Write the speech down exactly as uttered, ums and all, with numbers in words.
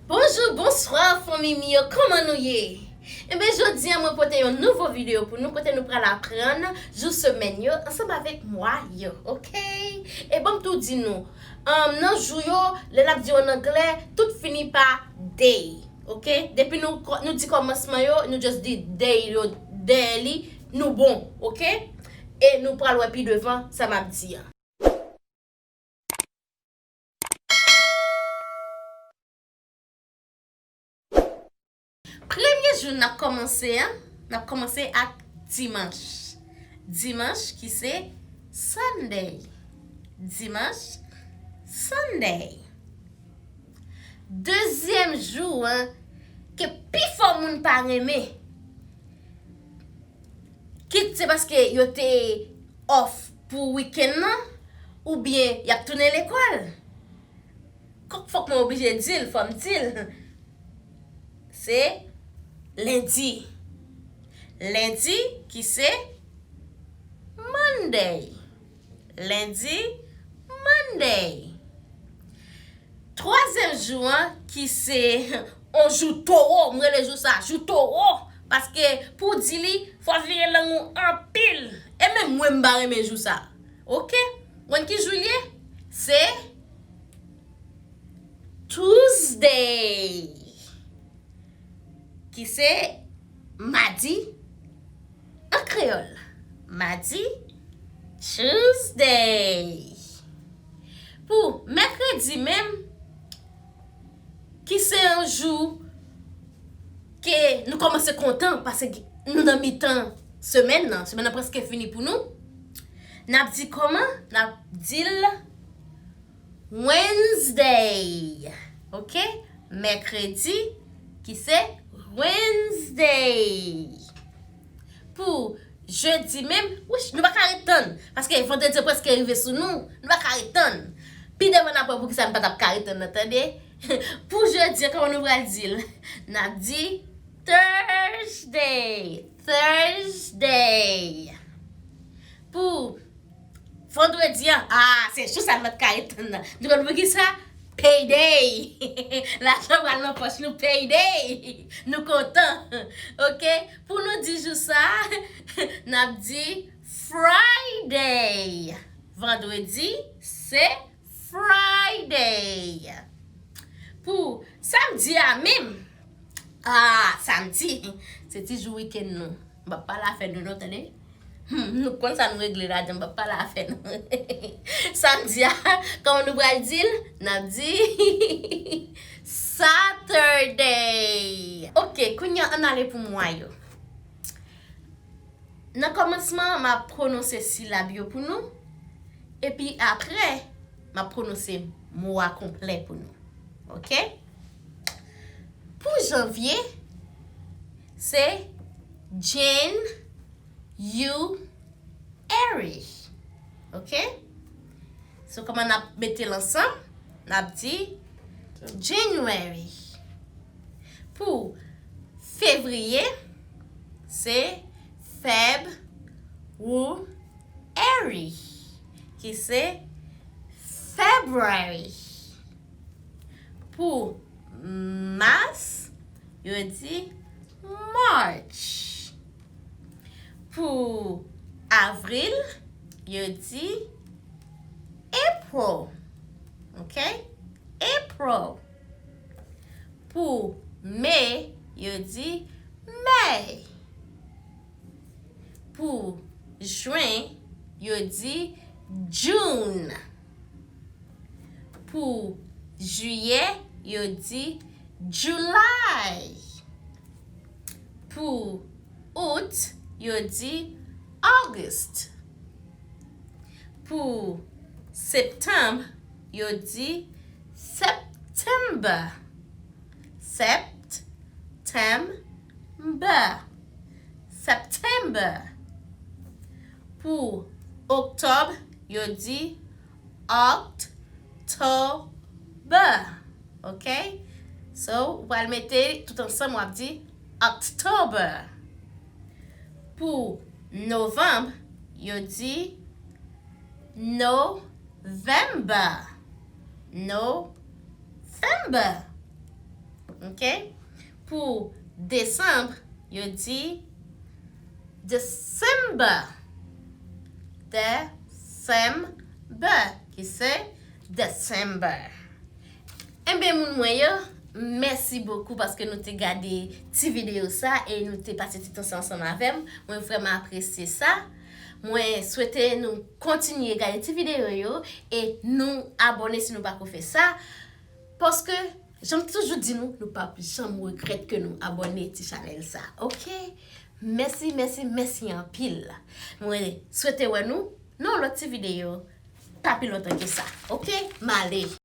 Bonjou, bonswa fanmi m yo, kòman nou ye? Enben, jodi a mwen pote yon nouvo videyo pou nou kote nou pral aprann jou semèn yo ansanm avèk mwa yo, oke? E ban m tou di nou, um, nan jou yo, lè n ap di yo an anglè, tout fini pa day, oke? Depi nou, nou di kòmansman yo, nou just di day yo dèyè li, nou bon, oke? E nou pral wè pi devan sa m ap di a. Premye jou n ap kòmanse an, n ap kòmanse ak dimanch. Dimanch ki se Sunday. Dimanch, Sunday. Dezyèm jou an, ke pifò moun pa renmen. Kit se paske yo te off pou wikenn nan, oubyen y ap tounen lekòl. Kòk fòk mwen oblije di l, fò m di l. Se lendi. Lendi ki se Monday. Lendi, Monday. Twazyèm jou an, ki se on jou towo, m rele jou sa jou towo, paske pou w di li, fò w vire lang ou anpil. E menm mwen, m pa renmen jou sa. Oke? Konn ki jou l ye? Se Tuesday, ki se madi an kreyòl. Madi, Tuesday. Pou mèkredi menm, ki se yon jou ke nou kòmanse kontan, paske nou nan mitan semèn nan, semèn nan prèske fini pou nou. N ap di kòman? N ap di l Wednesday. Oke? Mèkredi, ki se Wednesday. Pou jedi menm, wouch, nou pa ka ret tann. Paske vandredi an prèske rive sou nou. Nou pa ka ret tann. Pi devan n ap wè poukisa n pa t ap ka ret tann nan, tande. Pou jedi an, kòman nou pral di l? N ap di Thursday. Thursday. Pou vandredi an, ah, se jou sa n pa t ka ret tann nan. Nou konn poukisa? Payday. Lajan pral nan pòch nou, payday. Nou kontan. Oke? Pou nou di jou sa, n ap di Friday. Vandredi, se Friday. Pou samdi a menm, ah, samdi, se ti jou wikenn nou. M p ap pale afè nou non, tande. Hmm, nou konn sa nou regle ladan, m p ap pale afè nou. Samdi a, kòman nou pral di l? N ap di Saturday. Oke, kounye a, ann ale pou mwa yo. Nan kòmansman an, m ap pwononse silab yo pou nou, epi apre, m ap pwononse mo a konplè pou nou. Oke? Pou janvye, se Jan, yu, eri. Oke? So, kòman n ap mete l ansanm? N ap di January. Pou fevriye, se Feb, ru, eri, ki se February. Pou mas, yo di March. Pou avril, yo di April. Oke? April. Pou me, yo di May. Pou jen, yo di June. Pou jiyè, yo di July. Pou out, yo di August. Pou septanm, yo di September. Sept, tem, ber. September. Pou oktòb, yo di October. Oke? So, ou pral mete tout ansanm, w ap di October. Pou novanm, yo di November. November. Ok? Pou desanm, yo di December. December, ki se December. Enben, moun mwen yo, mèsi bokou paske nou te gade ti videyo sa e nou te pase ti tan sa ansanm avè m. Mwen vrèman apresye sa. Mwen swete nou kontinye gade ti videyo yo e nou abòne si nou pako fè sa. Paske, jan m toujou di nou, nou p ap janm regrèt ke nou abòne ti chanèl sa, ok? Mèsi, mèsi, mèsi anpil. Mwen swete wè nou nan yon lòt ti videyo. Pa pi lontan ke sa, ok? M ale.